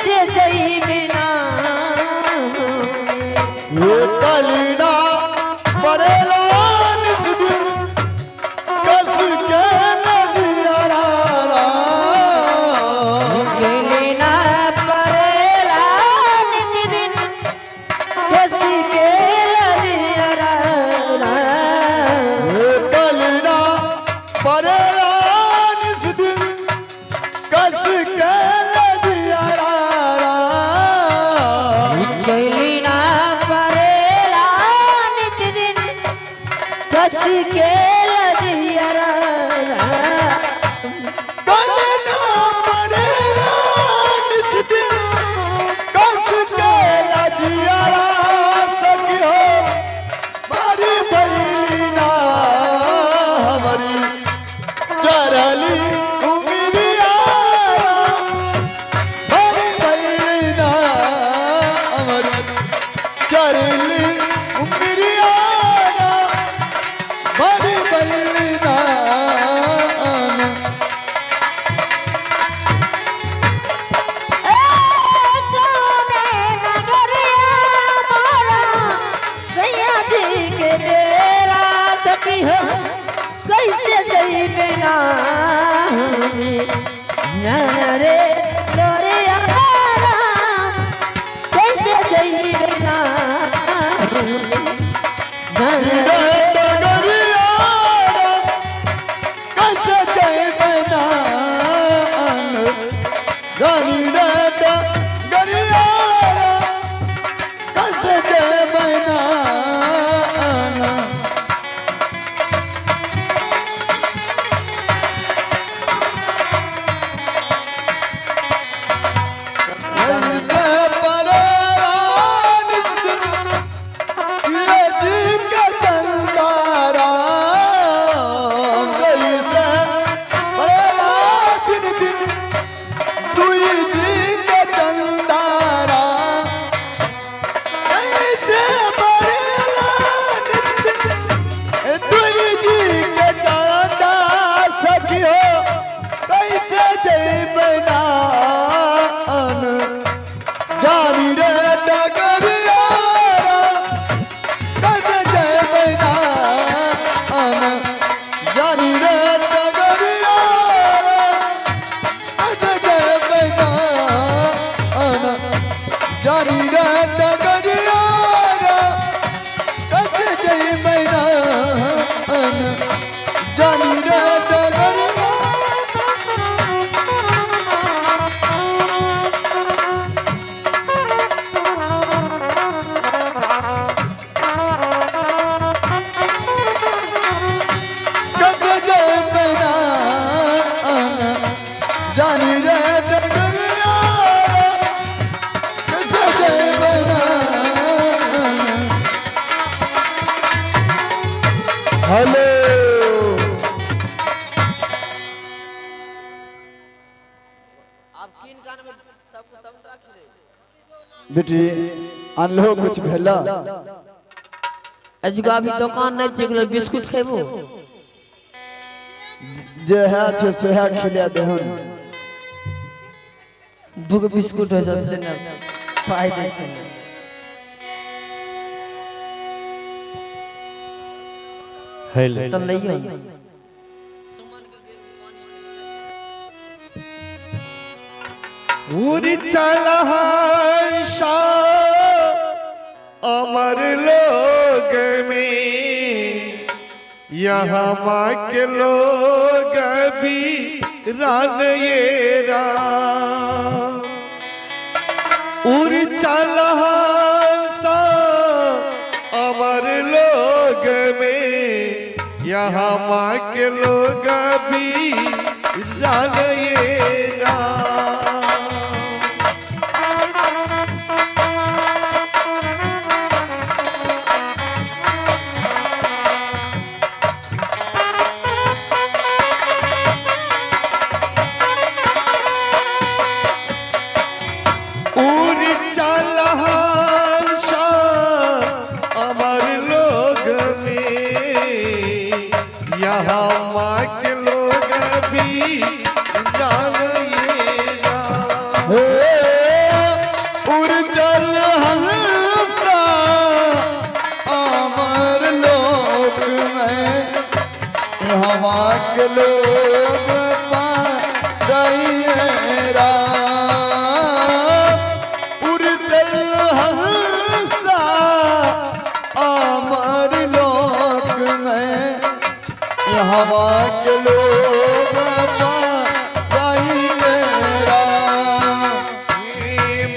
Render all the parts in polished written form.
कैसे जइबे ना। ये कलीना परेला निस दिन कस के लजियारा केलेना परेला नित दिन कस के लजियारा। ये कलीना परेला निस दिन कस के लजियारा। केलेना परेला नित दिन कस के लजियारा। कलीना परेला निस दिन कस के लजियारा सखी हो मारी बहिना हमारी चरली उमिरिया मारी बहिना हमारी चरली उमिरिया मारी बहिना। कैसे जइबे ना रे लोरिया कैसे जइबे ना। कैसे जइबे ना जानी रे गरिया कैसे जइबे ना। कैसे परेला निस दिन ये जी के चंदारा कैसे परेला दिन दिन दुई जी के चंदारा कैसे परेला निस दिन दुई जी के चंदा सखी हो कैसे जइबे ना जानी रे डगरिया कैसे जइबे ना जानी रे डगरिया कैसे जइबे ना जानी रे डगरिया कैसे जइबे ना जानी रे डगरिया। कैसे जइबे ना जानी रे डगरिया कैसे जइबे ना। हेलो आब किन कान में सबको तब राखी रे। बेटी अनलो कुछ भेला अजुका अभी दुकान नहीं छै गेलो बिस्कुट खेबो जे है छै सेहे खिला देहन। दूगो बिस्कुट होइ छै लेने पाइ दै छै। हेलो तऽ लइयो उड़ चल हंसा अमर लोग में यहाँ माँ के लोग भी रान ये राम। उड़ चल हंसा अमर लोग में यहाँ माँ के लोग भी रान ये राम। उड़ चल हंसा अमर लोग में यहाँ माँ के लोग भी जान के लोग पाए राम। उड़चल हंसा अमर लोक में, हवा के लोग पाए राम।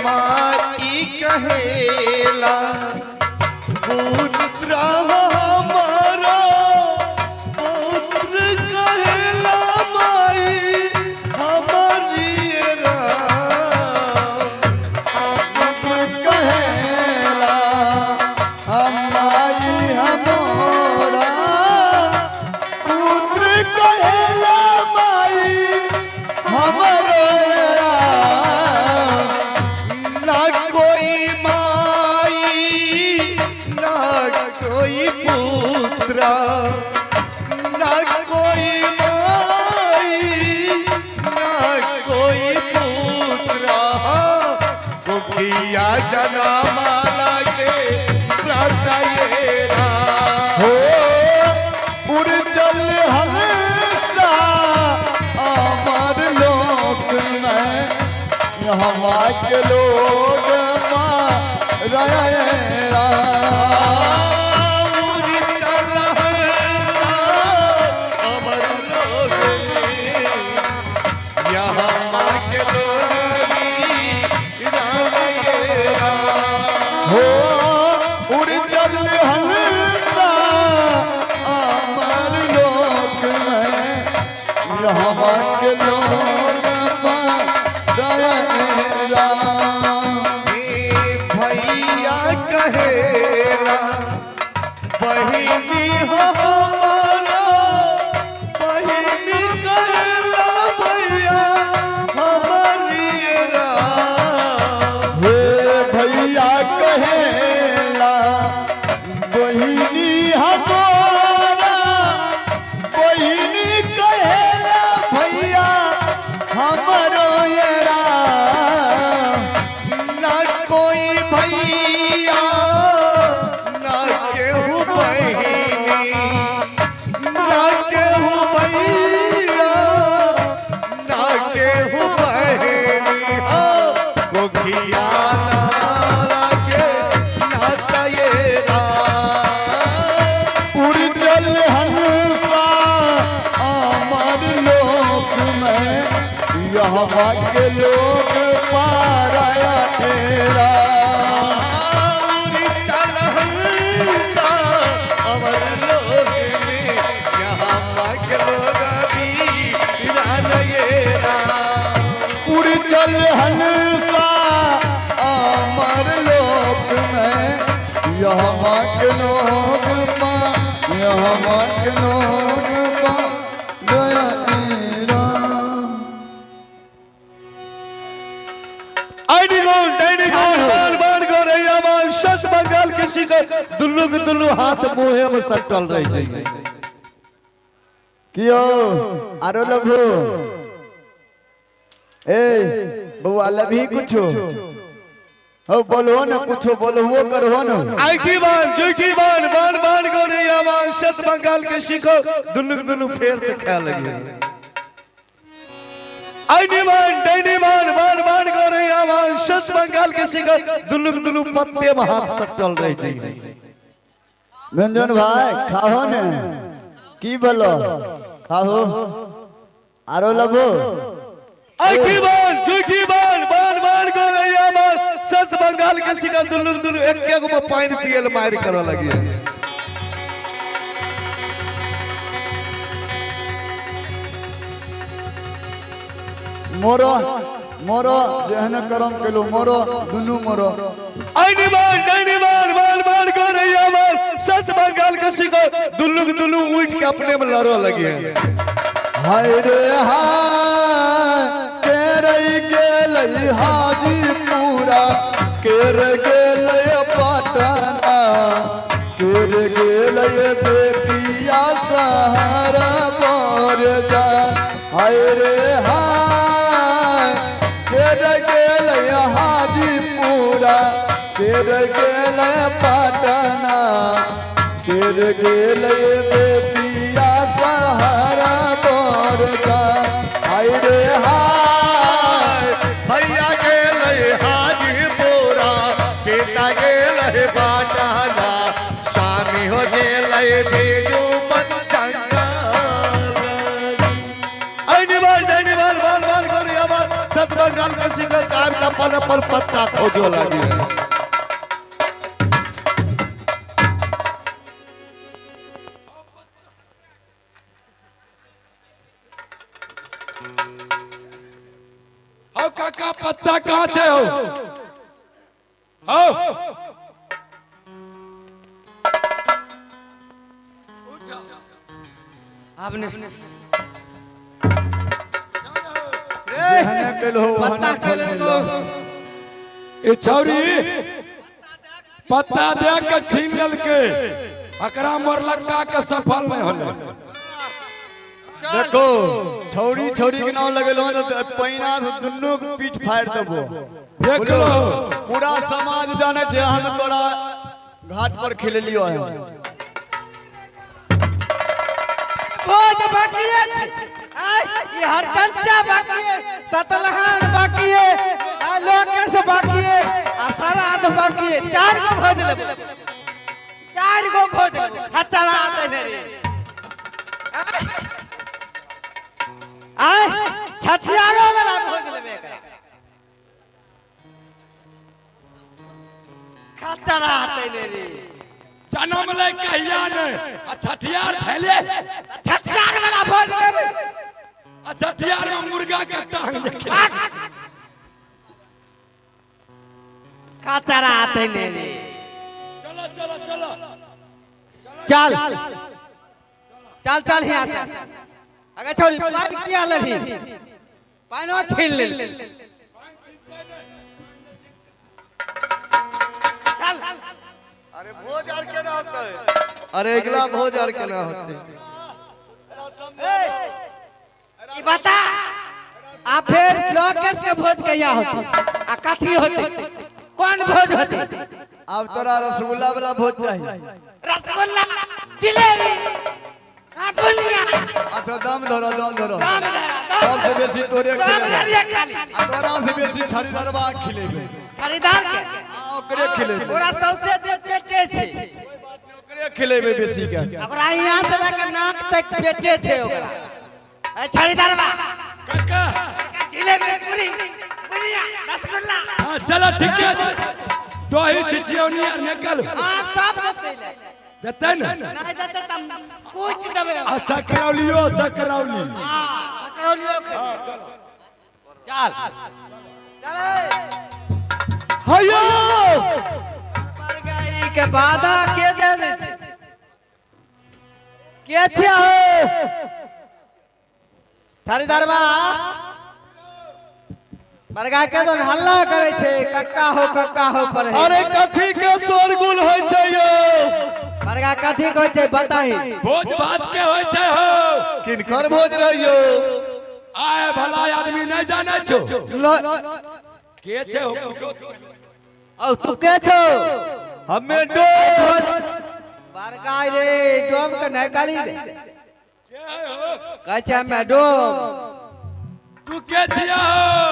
माई कहेला पुत्र हमारा, पुत्र कहेला माई हमारी राम। पुत्र कहेला हम माई हमारा, पुत्र कहेला माई हमारा। ना कोई माई ना कोई पुत्र, ना कोई माई ना कोई पुत्र। कुखिया जन्माला के प्रातये राम। हो उड़चल हंसा अमर लोक में, हवा के लोग मारे राम। उड़चल हंसा अमर लोक में, यहाँ माँ के लोग भी राम ये राम। हो उड़चल हंसा अमर लोक में, हवा के लोग मारे राम। भैया कहेला बहिनी हमारा, बहिनी कहेला भैया हमारी राम। हे भैया कहेला बहिनी हमारा, बहिनी कहेला भैया हमारो ये राम। ना कोई भैया ना केहू बहिनी, ना केहू भैया ना केहू बहिनी। हो कोखिया नाला के नाता ये राम। उड़चल हंसा अमर लोक में, यहाँ के लोग पाराया राम। चल हंसा अमर लोक में, यहाँ माँ के लोग भी रान ये राम। उड़चल हंसा अमर लोक में, यहाँ के लोग पा, यहाँ के लोग पा गया राम। आइडी गोल डाइडी गोल बाल बाल गोरैया बाल सत बंगाल किसी के दुल्लू के दुल्लू हाथ मुंहे में सटल रह जाइए। कियो आरो लभो ए बउआ लभी कुछो हो बोलहो न कुछो बोलहो करहो न। IT बाल जुटी बाल बाल बाल गोरैया बाल सत बंगाल के सीखो दुल्लू के दुल्लू फेर से खाए लगे। आइडी बाल डाइडी बाल बाल बाल गोरैया बाल सत बंगाल के सीखो दुल्लू के दुल्लू पत्ते में हाथ सटल रह जाइए। व्यंजन भाई खाहो ने की बोलो खाहो आरो लभो। IT बाल जुटी बाल बाल बाल गोरैया बाल सत बंगाल के सिका दुल्लू दुल्लू एक एक गो पानी पियल मार करे लगी। मोरो मोरो जेहन करम केलो मोरो दुनू मोरो। आइनी बाल डाइनी बाल बाल बाल गोरैया बाल सत बंगाल के सिका दुल्लू दुल्लू उठ के अपने में लड़ो लगी। हाय रे हाय केरई गेलै हाजीपुरा, केर गेलै पटना, केर गेलै बेतिया सहारा बोर जा। हाय रे हाय केर गेलै हाजीपुरा, केर गेलै पटना, केर गेलै बेतिया सहारा। बाटला स्वामी हो गेलै बेजू बाल बाल बाल करी हमार सत बंगाल के सिंगर काम का पन पर पत्ता खोजो लगी है। हो काका पत्ता कहाँ छै हो हो आपने जेहने कइल हो ओहने फल मिलल। ए छौरी पत्ता दे के छीन लेलकै एकरा मरलका के सफल नहीं होले। देखो छौरी छौरी के नाम लगेलो त पैना से दुन्नू के पीठ फाड़ देबो। देख लो पूरा समाज जाने छे हम तोरा घाट पर खिलेलियो है। भोज बाकी है ई हरकंचा बाकी है, सतलहान बाकी है, आ लोकेश बाकी है, आ सराध बाकी है। चार गो भोज लेबो, चार गो भोज लेबो, खचरा देने रे। आय छठियारो वाला भोज लेबे एकरा, खचरा देने रे। जन्म ले कहिया ने आ छठियार फैले, छठियार वाला भोज लेबे, आ छठियार में मुर्गा के टांग देखे खचरा देने रे। चलो चलो चलो चल चल चल यहाँ से। अगर छोरी पानी किया लगी, पानो छीन ले। चल अरे भोज आर केना होतै? अरे अगला भोज आर केना होतै? ई बता आ फिर लोकेश के भोज कहिया होते आ कथी होते, कौन भोज होते? अब तोरा रसगुल्ला वाला भोज चाहिए। रसगुल्ला जिलेबी आ बुनिया। अच्छा दाम धरो दाम धरो, दाम धरो, सबसे बेसी तोरे दाम धरिया खाली। आ तोरा से बेसी छड़ीदारबा खिलेबे। छड़ीदार के हां ओकरे खिलेबे, ओकरा सौसे दे पेटे छै। कोई बात नहीं ओकरे खिलेबे बेसी के। ओकरा यहाँ से लेकर नाक तक पेटे छै ओकरा। ए छड़ीदारबा काका जिलेबी पूरी बुनिया रसगुल्ला। हां चलो ठीक है, दही छिछियौनी आर निकल। हां सब देतै ले, देतै ने? नहीं देतै त कुछ देबै। आ सकरौलियो सकरौली। हां सकरौलियो खै। चल चल हयो पर गई के बाधा के दे दे छै के छै हो छड़ीदारबा बरगा के दोन हल्ला करे छै कक्का हो कक्का हो पर। अरे कथी के शोरगुल होय छै यो? बरगा कथी कहै छै बताही? भोज भात के होय छै हो। किनकर भोज रहियो? आए भला आदमी नहीं जाने छो के छै हो पूछो। औ तू के छो? हमे डोम। बरगा रे डोम के नहीं काली रे। के है हो? कहै छै हमे डोम। तू के छिया हो?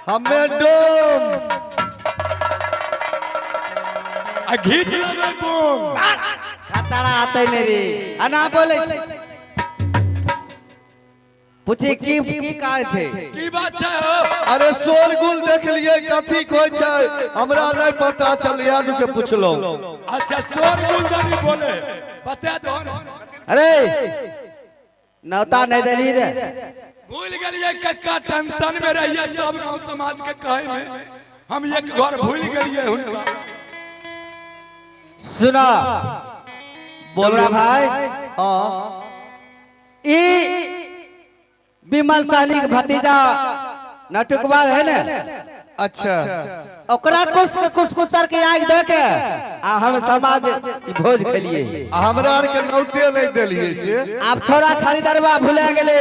हमे डोम। आ घीच लेबै बोम। खतरा आते नहीं रे अना बोले छै। पूछी की की काज छै, की बात छै हो? अरे शोरगुल देख लिए कथी कहै छै हमरा नहीं पता चलिया के पुछलो। अच्छा शोरगुल दनी बोले बता दो। अरे नौता नहीं देली रे, भूल गेलिए कक्का, टेंशन में रहिए सब गांव समाज के कहे में हम एक घर भूल गेलिए हुनका। सुना बोलरा भाई, हां ई विमल सहनी के भतीजा नटुकवा है ने? अच्छा ओकरा कुछ कुछ पुत्र के आग दे के आ हम समाज भोज खेलिए। हमरा आर के नौते नहीं देलिए से। आप छोरा छड़ीदारबा भुला गेले,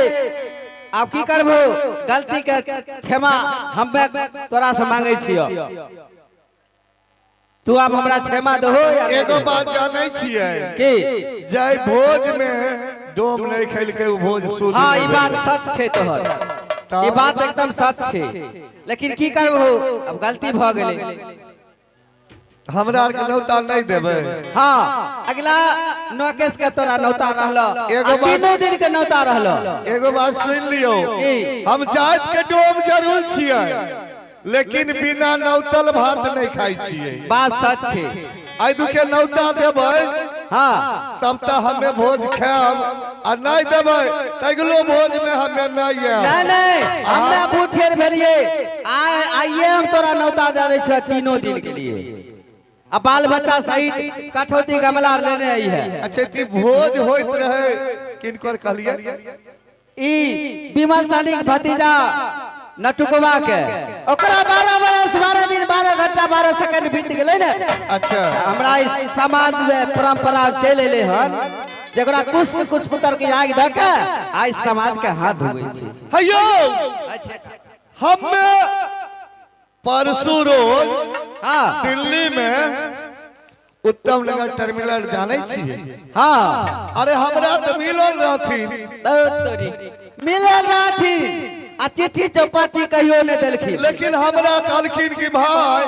आप की करबो? गलती के क्षमा हम तोरा से मांगे छियो, तू आप हमरा क्षमा दहो। एगो बात जानै छियै की? जय भोज में डोम नहीं खेलके उ भोज शुद्ध। हां ई बात सच छै तोहर, ई बात एकदम सच छै, लेकिन की करबो अब गलती भ गेलै। हमरा आर के नौता नहीं देबै। हाँ, अगला नौकेश के तोरा नौता रहलो। एगो आ बात- तीनों दिन के नौता रहलो। एगो बात सुन लियो, की? हम जात के डोम जरूर छियै, लेकिन बिना नौतल भात नहीं खाइ छियै। बात सच छै। आइ दुखे नौता देबै हाँ तब तऽ हमे भोज खायब, आ नहीं देबै तगलो भोज में हमे नहीं आयब। नहीं नहीं, हमे भूठेर भेलिए। आइए हम तोरा नौता दे दै छियो तीनों दिन के लिए। आ बाल बच्चा सहित कठौती गमला लेने आई है। अच्छा, ती भोज होइत रहे किनकर कहलिए? ई विमल सानी के भतीजा नटुकवा के, ओकरा 12 बरस 12 दिन 12 घंटा 12 सेकंड बीत गेलै ने। अच्छा। हमरा इस समाज में परंपरा चलि एलै हन, जकरा कुश कुश पुत्र के आगि धऽ के आइ समाज के हाथ धोबै छै। हैयो, हमे परसों रोज हाँ दिल्ली में उत्तम नगर टर्मिनल जानै छियै? हाँ। अरे हमरा तऽ मिलल रहथिन। मिलल रहथिन आ चिट्ठी चौपाती कहियो नहि देलखिन। लेकिन हमरा कहलखिन कि भाई